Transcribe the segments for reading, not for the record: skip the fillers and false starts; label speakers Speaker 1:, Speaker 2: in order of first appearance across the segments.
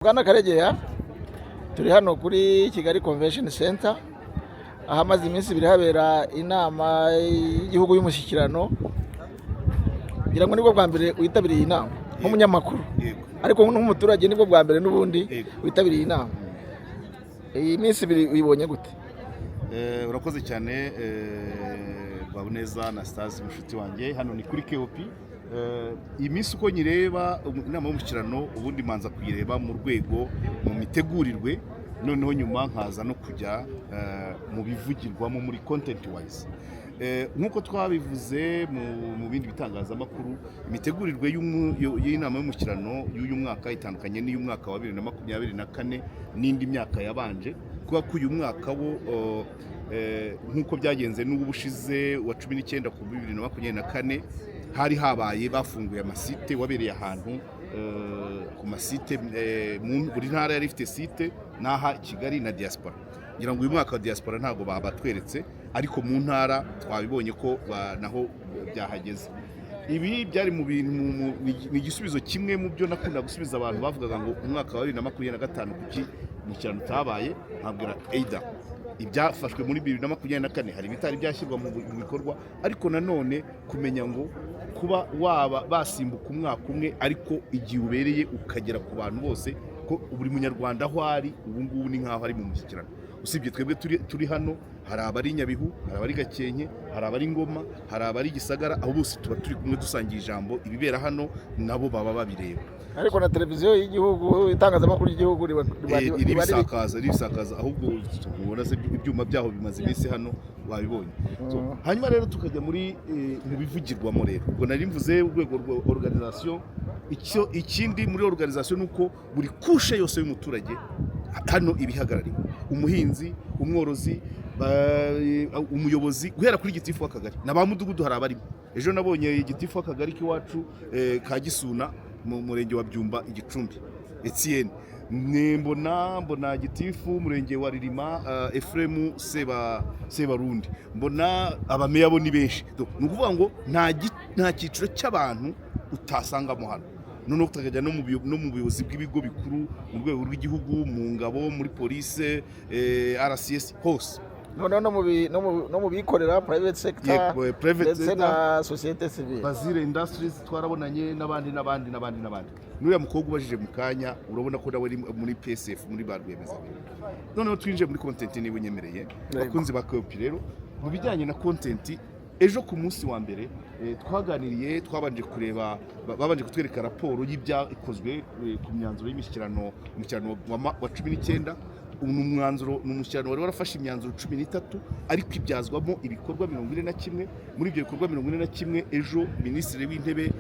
Speaker 1: Bwana Karegeya, turi hano kuri Kigali Convention Center, ahamaze iminsi 2 habera inama y'igihugu y'umushyikirano. Ngira ngo nibwo bwa mbere witabiriye iyi nama nk'umunyamakuru?
Speaker 2: Yego.
Speaker 1: Ariko nk'umuturage nibwo bwa mbere n'ubundi witabiriye iyi nama. Iyi minsi 2 uyibonye gute?
Speaker 2: Urakoze cyane, Rwabuneza na Stasi, mushuti wanjye. Hano ni kuri KOP. Iyi minsi uko nyireba, inama y'umushyikirano, ubundi manza kuyireba mu rwego mu mitegurirwe, noneho nyuma nkaza no kujya mu bivugirwamo muri content wise. Nk'uko twabivuze mu bindi bitangazamakuru, imitegurirwe y'inama y'umushyikirano y'uyu mwaka itandukanye n'iy'umwaka wa 2024 n'indi myaka yabanje, kubera ko uyu mwaka wo nk'uko byagenze n'uw'ubushize wa 19 ku 2024, hari habaye bafunguye amasite, wabereye ahantu ku masite, buri ntara yari ifite site, n'aha Kigali na diaspora. Ngira ngo uyu mwaka wa diaspora ntabwo babatweretse, ariko mu ntara twabibonye ko naho byahageze. Ibi byari mu bintu ni igisubizo kimwe mu byo nakunda gusubiza abantu bavugaga ngo umwaka wa 2025 kuki umushyikirano utabaye? Nkabwira eida ibyafashwe muri 2024 hari ibitari byashyirwa mu bikorwa, ariko nanone kumenya ngo kuba waba basimbuka umwaka umwe, ariko igihe ubereye ukagera ku bantu bose, ko buri Munyarwanda aho ari ubu ngubu ni nk'aho ari mu mushyikirano. Usibye twebwe turi hano, hari abari Nyabihu, hari abari Gakenke, hari abari Ngoma, hari abari Gisagara, aho bose tuba turi kumwe dusangiye ijambo. Ibibera hano nabo baba babireba.
Speaker 1: Ariko na televiziyo y'igihugu, itangazamakuru ry'igihugu riba
Speaker 2: Iribisakaza, ahubwo ubona se ibyuma byaho bimaze iminsi hano, wabibonye. So, hanyuma rero tukajya muri mu bivugirwamo. Rero ubwo nari mvuze urwego rwa organisation. Icyo ikindi muri organisation ni uko buri couche yose y'umuturage hano ibihagarariwe: umuhinzi, umworozi, umuyobozi, guhera kuri gitifu w'akagari na ba mudugudu hari abarimo. Ejo nabonye gitifu w'akagari k'iwacu ka Gisuna mu murenge wa Byumba, Igicumbi, Etienne. Mbona gitifu w'umurenge wa Ririma, Ephraim Sebarundi, mbona abameya bo ni benshi. Ni ukuvuga ngo nta cyiciro cy'abantu utasangamo hano. Noneho tukajya no mu buyobozi bw'ibigo bikuru mu rwego rw'igihugu, mu ngabo, muri polise, RCS, hose.
Speaker 1: Noneho no mu bikorera, private sector,
Speaker 2: Yego, private
Speaker 1: ndetse
Speaker 2: sector.
Speaker 1: na société civile.
Speaker 2: Bazire Industries twarabonanye, n'abandi n'abandi n'abandi n'abandi. N'uriya mukobwa ubajije mu kanya, urabona ko nawe ari muri PSF, muri ba rwiyemezamirimo. Noneho twinjiye muri content, niba unyemereye. Bakunzi ba KOP, rero mu bijyanye na content, ejo ku munsi wa mbere twaganiriye, twabanje kureba, babanje kutwereka raporo y'ibyakozwe ku myanzuro y'imishyikirano, umushyikirano wa 19. Ubu ni umwanzuro, ni umushyikirano wari warafashe imyanzuro 13, ariko ibyazwamo ibikorwa 41. Muri ibyo bikorwa 41, ejo Minisitiri w'Intebe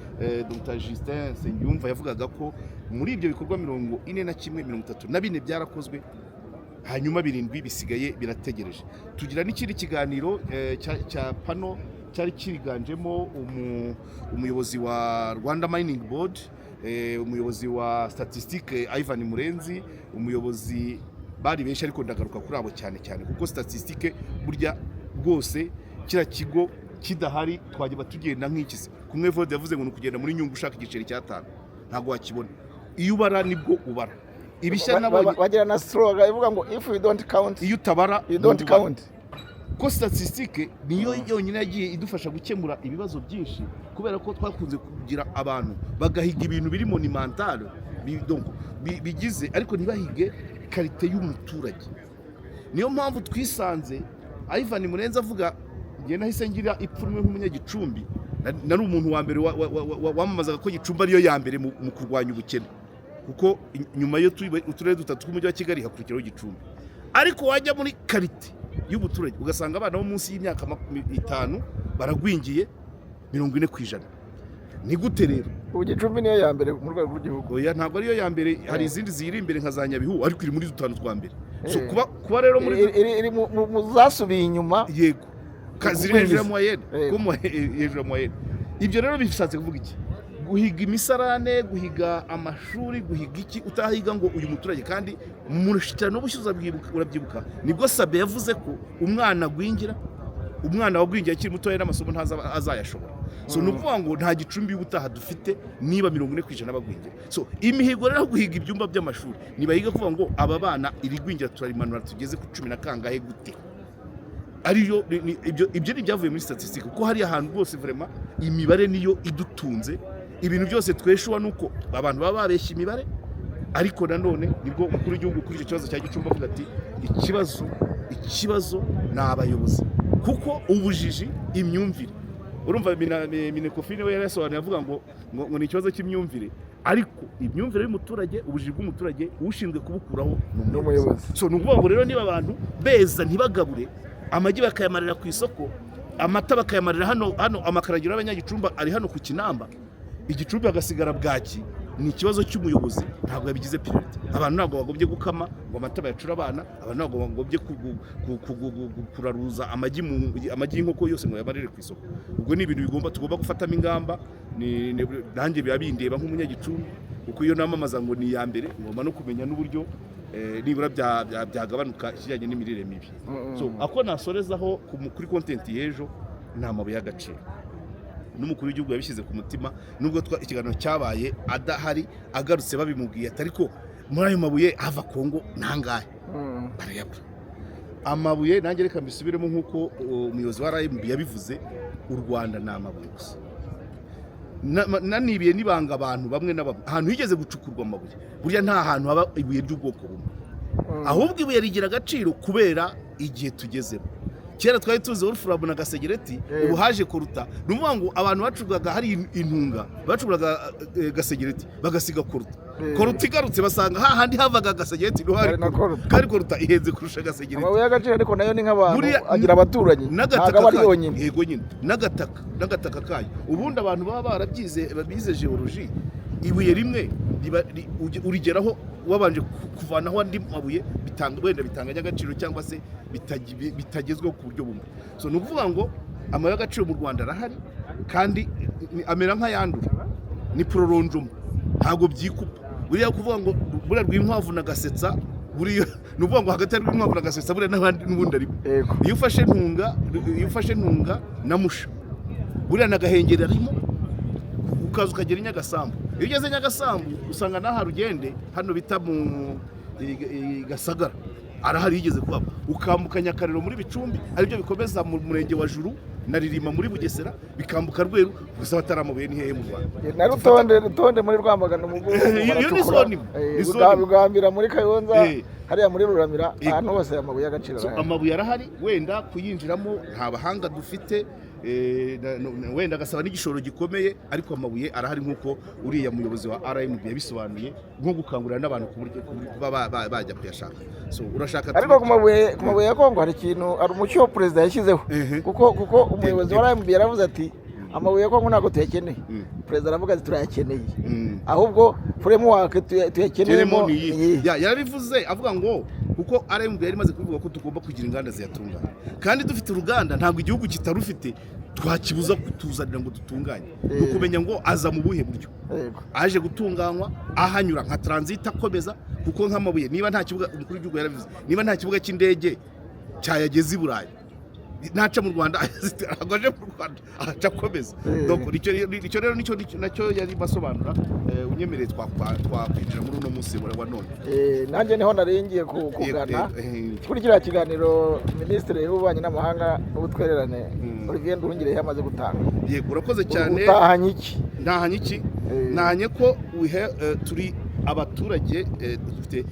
Speaker 2: Dr Justin Nsengiyumva yavugaga ko muri ibyo bikorwa 41, 34 byarakozwe, hanyuma birindwi bisigaye birategereje. Tugira n'ikindi kiganiro cya pano cyari cyiganjemo umuyobozi wa Rwanda Mining Board, umuyobozi wa statistique Ivan Murenzi, umuyobozi, bari benshi, ariko ndagaruka kuri abo cyane cyane kuko statistique burya rwose kiriya kigo kidahari twajya tugenda nk'ikisi kumwe. Vode yavuze ngo ni ukugenda muri Nyungwe ushaka igiceri cy'atanu, ntabwo wakibona. Iyo ubara nibwo ubara ibishya. Nabonye
Speaker 1: Bagira na slogan ivuga ngo "If you don't count",
Speaker 2: iyo utabara
Speaker 1: "you don't
Speaker 2: ntubara.
Speaker 1: count".
Speaker 2: Ko statistique niyo yonyine yagiye idufasha gukemura ibibazo byinshi, kubera ko twakunze kugira abantu bagahiga ibintu biri monumental, donc, bigize, ariko ntibahige qualité y'umuturage. Niyo mpamvu twisanze Ivan Murenzi avuga. Njye nahise ngira ipfunwe nk'umunyagicumbi. Nari umuntu wa mbere wamamazaga ko Gicumbi ariyo ya mbere mu kurwanya ubukene, kuko nyuma yo uturere dutatu tw'umujyi wa Kigali hakurikiraho Gicumbi. Ariko wajya muri qualité y'ubuturage ugasanga abana bo munsi y'imyaka 50 baragwingiye 40%. Ni gute rero?
Speaker 1: Ubu Gicumbi niyo ya mbere mu rwego rw'igihugu?
Speaker 2: Oya, ntabwo ariyo ya mbere, hari izindi ziyiri imbere nka za Nyabihu, ariko iri muri dutanu twa mbere. So kuba rero muri
Speaker 1: Iri mu zasubiye inyuma.
Speaker 2: Yego, ziri hejuru ya moyenne. Hejuru ya moyenne. Ibyo rero bishatse kuvuga iki? Guhiga imisarane, guhiga amashuri, guhiga iki, utahiga ngo uyu muturage. Kandi mu mushyikirano w'ubushize, urabyibuka, nibwo Sabe yavuze ko umwana agwingira, umwana wagwingiye akiri mutoya n'amasomo ntaza azayashobora. So ni ukuvuga ngo nta Gicumbi y'ubutaha dufite niba 40% bagwingira. So imihigo rero, guhiga ibyumba by'amashuri, nibahiga kuvuga ngo aba bana iri gwingira turarimanura tugeze ku cumi na kangahe gute, ariyo ibyo ni ibyavuye muri statistique, kuko hari ahantu rwose vraiment imibare niyo idutunze ibintu byose. Tweshuwa nuko abantu baba babeshya imibare, ariko nanone nibwo umukuru w'igihugu kuri icyo kibazo cya Gicumbi avuga ati ikibazo ni abayobozi, kuko ubujiji, imyumvire. Urumva Minecofin we yarasobanuye avuga ngo ni ikibazo cy'imyumvire, ariko imyumvire y'umuturage, ubujiji bw'umuturage, ushinzwe kubukuraho ni
Speaker 1: umuyobozi.
Speaker 2: So ni ukuvuga ngo rero niba abantu beza ntibagabure, amagi bakayamarira ku isoko, amata bakayamarira hano, amakaragiro y'abanyagicumbi ari hano ku Kinamba, Igicumbi hagasigara bwaki, ni ikibazo cy'umuyobozi, ntabwo yabigize priorité. Abantu ntabwo bagombye gukama ngo amata bayacure abana, abantu ntabwo bagombye kuraruza amagi y'inkoko yose ngo yamarire ku isoko. Ubwo ni ibintu tugomba gufatamo ingamba. Nanjye biba bindeba nk'umunyagicumbi, kuko iyo namamaza ngo ni iya mbere, ngomba no kumenya n'uburyo nibura byagabanuka ikijyanye n'imirire mibi. So ako nasorezaho kuri content y'ejo ni amabuye y'agaciro. N'umukuru w'igihugu yabishyize ku mutima, nubwo ikiganiro cyabaye adahari, agarutse babimubwiye ati ariko muri ayo mabuye ava Kongo nangahe? Barayabura amabuye. Nanjye reka mbisubiremo nk'uko umuyobozi wa RMB yabivuze: u Rwanda ni amabuye gusa. Nanibiye nibanga abantu bamwe na bamwe, ahantu higeze gucukurwa amabuye, burya nta hantu haba ibuye ry'ubwoko bumwe, ahubwo ibuye rigira agaciro kubera igihe tugezemo. Kera twari tuzi wolfram na gasegereti, ubu haje coltan. Ni ukuvuga ngo abantu bacuraga hari intunga, bacuraga gasegereti bagasiga coltan. Coltan igarutse, basanga hahandi havaga gasegereti niho hari
Speaker 1: Hari na
Speaker 2: coltan.
Speaker 1: coltan.
Speaker 2: Kandi coltan ihenze kurusha gasegereti.
Speaker 1: Amabuye y'agaciro ariko nayo ni nk'abantu, agira abaturanyi,
Speaker 2: n'agataka
Speaker 1: ntabwo aba ari
Speaker 2: kayo.
Speaker 1: yonyine.
Speaker 2: Yego nyine, n'agataka kayo. Ubundi abantu baba barabyize, bize geologie, ibuye rimwe urigeraho wabanje kuvanaho andi mabuye bitanga, wenda bitanganya agaciro cyangwa se bitagezweho ku buryo bumwe. So ni ukuvuga ngo amabuye y'agaciro mu Rwanda arahari, kandi amera nk'ayandura, ni prolongement, ntabwo byikupa. Buriya kuvuga ngo buriya Rwinkwavu na Gasetsa, buriya ni ukuvuga ngo hagati ya Rwinkwavu na Gasetsa buriya n'abandi n'ubundi arimo. Iyo ufashe Ntunga na Musha, buriya na Gahengeri arimo, ukaza ukagera i Nyagasambu. Iyo ugeze Nyagasambu usanga n'aha rugende hano bita mu i Gasagara arahari yigeze kuhaba, ukambuka Nyakariro muri Bicumbi, aribyo bikomeza mu murenge wa Juru na Ririma muri Bugesera, bikambuka Rweru. Gusa batari amabuye ni hehe mu Rwanda?
Speaker 1: Na Rutonde muri Rwamagana umugu.
Speaker 2: Iyo ni zone imwe. Ni zone imwe.
Speaker 1: Bugambira muri Kayonza, hariya muri Ruramira, ahantu hose amabuye y'agaciro
Speaker 2: So,
Speaker 1: arahari.
Speaker 2: amabuye arahari, wenda kuyinjiramo nta bahanga dufite, wenda agasaba n'igishoro gikomeye, ariko amabuye arahari nk'uko uriya muyobozi wa RMB yabisobanuye, nko gukangurira n'abantu ku buryo kuba bajya kuyashaka. So urashaka
Speaker 1: Ariko ku mabuye ya Kongo hari ikintu, hari umucyo perezida yashyizeho, kuko umuyobozi wa RMB yaravuze ati amabuye ya Kongo ntabwo tuyakeneye. Perezida aravuga ati turayakeneye, ahubwo framework tuyakeneyemo
Speaker 2: Kenemo ni iyi.
Speaker 1: ni iyihe?
Speaker 2: Yarabivuze avuga ngo kuko RMB yari imaze kubivuga ko tugomba kugira inganda ziyatunganya, kandi dufite uruganda, ntabwo igihugu kitarufite twakibuza kutuzanira ngo dutunganye. Ni ukumenya ngo aza mu buhe buryo, aje gutunganywa, ahanyura nka transit akomeza, kuko nk'amabuye niba nta kibuga, umukuru w'igihugu yarabivuze, niba nta kibuga cy'indege cyayageza i Burayi, naca mu Rwanda, ntabwo aje mu Rwanda, aca akomeza. Donc icyo rero nicyo nacyo yari asobanura. Unyemereye twakwinjira muri uno munsi wa none.
Speaker 1: Nanjye niho nari ngiye kugana kuri kiriya kiganiro minisitiri w'ububanyi n'amahanga n'ubutwererane Olivier Nduhungirehe yamaze gutanga.
Speaker 2: Yego, urakoze cyane.
Speaker 1: Utahanye iki?
Speaker 2: Ntahanye iki? Ntahanye ko turi abaturage, dufite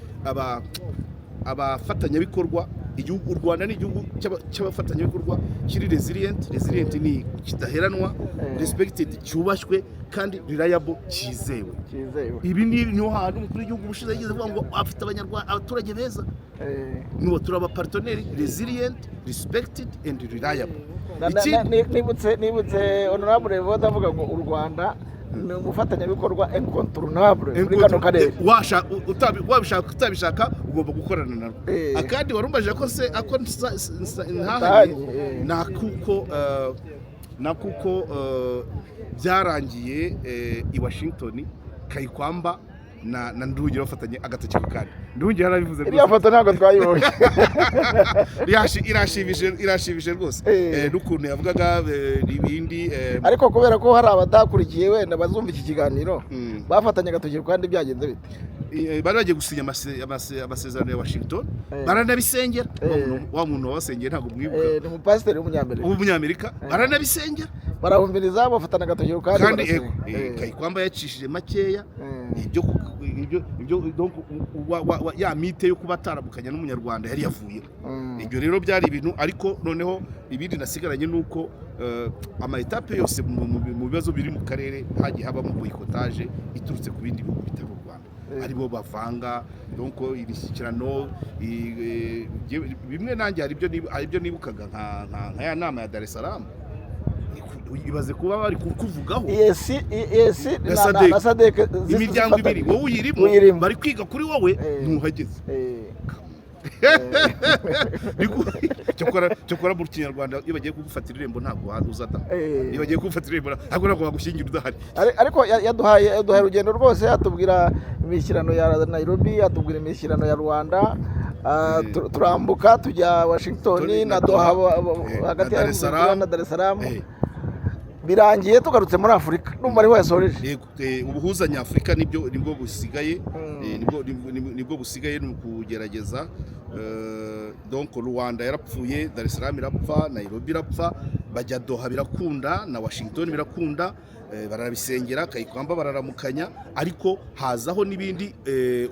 Speaker 2: abafatanyabikorwa. Igihugu u Rwanda ni igihugu cy'abafatanyabikorwa kiri resilient. Resilient ni kidaheranwa, respected cyubashywe, kandi reliable cyizewe.
Speaker 1: Cyizewe.
Speaker 2: Ibi ni niho hantu umukuru w'igihugu ubushize yigeze avuga ngo afite abanyarwanda abaturage beza. Nubo turi abapartenaires resilient, respected and reliable.
Speaker 1: Nibutse honorable Evode avuga ngo u Rwanda ni umufatanyabikorwa incontournable muri kano karere.
Speaker 2: Wabishaka utabishaka ugomba gukorana narwo. Akandi warumbajije ko se ako
Speaker 1: Ntahanye,
Speaker 2: ntahanye, nakuko byarangiye i Washington Kayikwamba na Nduhungirehe bafatanye agatoki ku kandi. Nduhungirehe yarabivuze
Speaker 1: Iriya
Speaker 2: rwose.
Speaker 1: foto ntabwo twayibonye.
Speaker 2: Irashimishije rwose. N'ukuntu yavugaga ibindi
Speaker 1: Ariko kubera ko hari abadakurikiye, wenda bazumva iki kiganiro, bafatanye agatoki kandi byagenze bite?
Speaker 2: Bari bagiye gusinya amasezerano ya Washington, baranabisengera. Wa muntu wabasengeye ntabwo mwibuka?
Speaker 1: Ni umupasiteri w'umunyamerika.
Speaker 2: W'umunyamerika, baranabisengera.
Speaker 1: Barahumiriza, bafatana agatoki kandi
Speaker 2: Kandi
Speaker 1: barasenga.
Speaker 2: Kayikwamba yacishije makeya. Ibyo donc ya mythe yo kuba ataramukanya n'umunyarwanda yari yavuyeho. Ibyo rero byari ibintu, ariko noneho ibindi nasigaranye ni uko ama étapes yose mu bibazo biri mu karere hagiye habamo boycottage iturutse ku bindi bihugu bitari u Rwanda, aribo bavanga donc imishyikirano. Bimwe nanjye hari ibyo nibukaga nka ya nama ya Dar es Salaam. Ibaze kuba bari kukuvugaho.
Speaker 1: EAC, EAC
Speaker 2: Na SADC.
Speaker 1: Na SADC
Speaker 2: Imiryango
Speaker 1: zifatanya.
Speaker 2: ibiri wowe uyirimo,
Speaker 1: Uyirimo.
Speaker 2: bari kwiga kuri wowe, ntuhageze. Cyokora mu Kinyarwanda iyo bagiye kugufatira irembo ntabwo uza da. Iyo bagiye kugufatira irembo ntabwo bagushyingira udahari.
Speaker 1: Ariko yaduhaye urugendo rwose, atubwira imishyikirano ya Nairobi, atubwira imishyikirano ya Rwanda, turambuka tujya Washington na
Speaker 2: na
Speaker 1: Doha,
Speaker 2: Doha,
Speaker 1: hagati
Speaker 2: na
Speaker 1: ya
Speaker 2: Dar es Salaam.
Speaker 1: na Dar es Salaam. Birangiye tugarutse muri Afurika, numva ariho yasoreje.
Speaker 2: Yego, ubuhuza nyafurika nibwo busigaye, nibwo busigaye, ni ukugerageza. Donc Rwanda yarapfuye, Dar es Salaam irapfa, Nairobi irapfa, bajya Doha birakunda, na Washington birakunda, barabisengera, Kayikwamba bararamukanya, ariko hazaho n'ibindi,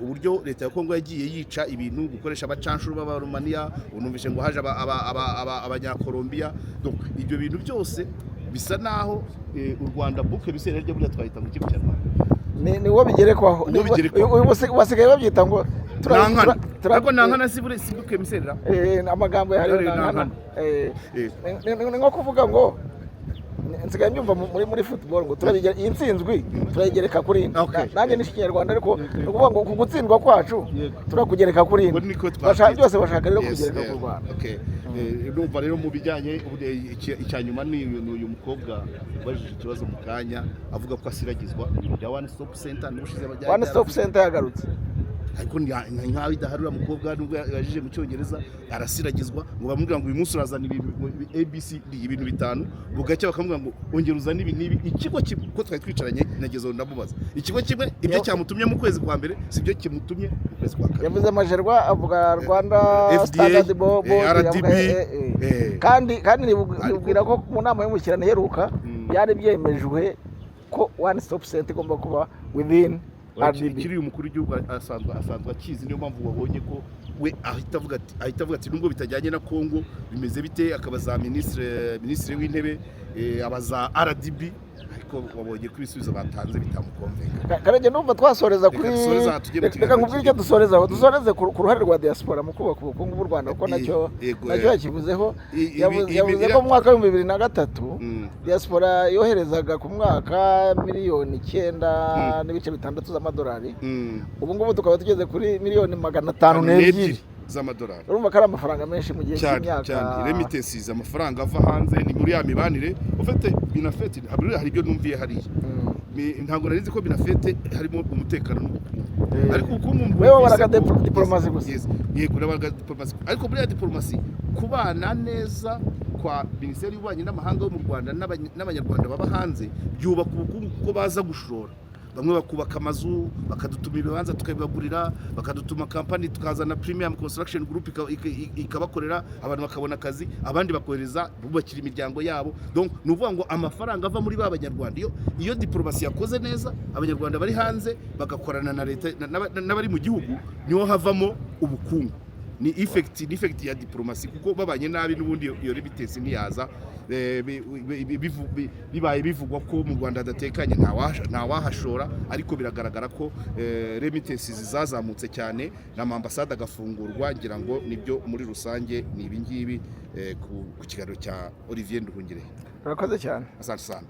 Speaker 2: uburyo leta ya Kongo yagiye yica ibintu, gukoresha abacanshuro b'Abarumaniya, unumvise ngo haje Abanyakolombiya. Donc ibyo bintu byose bisa naho u Rwanda bouc émissaire ryo buriya twahita mu kigo cy'Rwanda.
Speaker 1: Ni wo bigerekwaho.
Speaker 2: Uwo bigerekwaho.
Speaker 1: Uyu basigaye babyita ngo
Speaker 2: Nankana, ariko nankana si buri si bouc émissaire.
Speaker 1: Amagambo yahariwe
Speaker 2: Yahariwe
Speaker 1: nankana.
Speaker 2: nankana.
Speaker 1: Ni nko kuvuga ngo nsigaye mbyumva muri football ngo turabigera iyi ntsinzwi turayigereka kuri indi. Nanjye ni Ikinyarwanda, ariko ni ukuvuga ngo ku gutsindwa kwacu turakugereka kuri indi.
Speaker 2: Ubwo niko twabyita.
Speaker 1: Byose bashaka rero kubigereka ku Rwanda.
Speaker 2: Okay. Ndumva rero mu bijyanye ubu, icya nyuma ni uyu mukobwa ubajije ikibazo mu kanya avuga ko asiragizwa ibintu bya one stop center n'ubushize
Speaker 1: One stop center yagarutse.
Speaker 2: Ariko nkaho idahari. Uriya mukobwa nubwo yajije mu Cyongereza arasiragizwa, ngo bamubwira ngo uyu munsi urazana ibintu ABCD, ibintu bitanu, bugacya bakamubwira ngo ongera uzane ibi n'ibi. Ikigo kimwe kuko twari twicaranye nageze aho ndamubaza, ikigo kimwe ibyo cyamutumye mu kwezi kwa mbere si byo kimutumye mu kwezi kwa kabiri.
Speaker 1: Yavuze Magerwa, avuga Rwanda
Speaker 2: FDA,
Speaker 1: Standard Board,
Speaker 2: RDB,
Speaker 1: yavuga, kandi nibwira ko mu nama y'umushyikirano iheruka byari byemejwe ko one stop center igomba kuba within RDB.
Speaker 2: Kiri umukuru w'igihugu asanzwe akizi, niyo mpamvu wabonye ko we ahita avuga ati nubwo bitajyanye na Kongo bimeze bite, akabaza minisitiri w'intebe, abaza RDB, ariko wabonye ko ibisubizo batanze bitamukonvenga.
Speaker 1: Karege, ndumva twasoreza
Speaker 2: Reka
Speaker 1: kuri
Speaker 2: dusoreze aha, tujye mu
Speaker 1: reka
Speaker 2: kiganiro
Speaker 1: nkubwire icyo
Speaker 2: kigiye.
Speaker 1: dusorezaho. Dusoreze ku ruhare rwa diaspora mu kubaka ubukungu bw'u Rwanda, kuko nacyo nacyo yakivuzeho. Yavuze ko mu mwaka wa 2003 diaspora yoherezaga ku mwaka 9 miliyoni n'ibice 6 z'amadolari. Ubu ngubu tukaba tugeze kuri miliyoni 502
Speaker 2: z'amadolari.
Speaker 1: Urumva ko ari amafaranga menshi mu gihe
Speaker 2: Cyane.
Speaker 1: cy'imyaka.
Speaker 2: Cyane, remittances, amafaranga ava hanze, ni muri ya mibanire ufite MINAFFET. Hari ibyo numviye hariya. Ntabwo nari nzi ko MINAFFET harimo umutekano n'ubukungu, ariko ubukungu
Speaker 1: Wewe
Speaker 2: mbumvise
Speaker 1: wabaraga diplomasi gusa.
Speaker 2: Yes. Yego, nabaraga diplomasi, ariko muri ya diplomasi kubana neza kwa minisiteri y'ububanyi n'amahanga yo mu Rwanda n'abanyarwanda baba hanze byubaka ubukungu, kuko baza gushora, bamwe bakubaka amazu, bakadutuma ibibanza tukabibagurira, bakadutuma kampani, tukazana Premium Construction Group ikabakorera, abantu bakabona akazi, abandi bakohereza bubakira imiryango yabo. Donc ni ukuvuga ngo amafaranga ava muri ba banyarwanda, iyo diplomasi yakoze neza, abanyarwanda bari hanze bagakorana na leta n'abari mu gihugu, niho havamo ubukungu. Ni effect ya diplomasi, kuko babanye nabi n'ubundi iyo remittance ntiyaza. Bibaye bivugwa ko mu Rwanda hadatekanye ntawahashora, ariko biragaragara ko remittances zazamutse cyane n'amambasade agafungurwa. Ngira ngo nibyo muri rusange ni ibi ngibi, ku kiganiro cya Olivier Nduhungirehe.
Speaker 1: Urakoze cyane.
Speaker 2: Asante sana.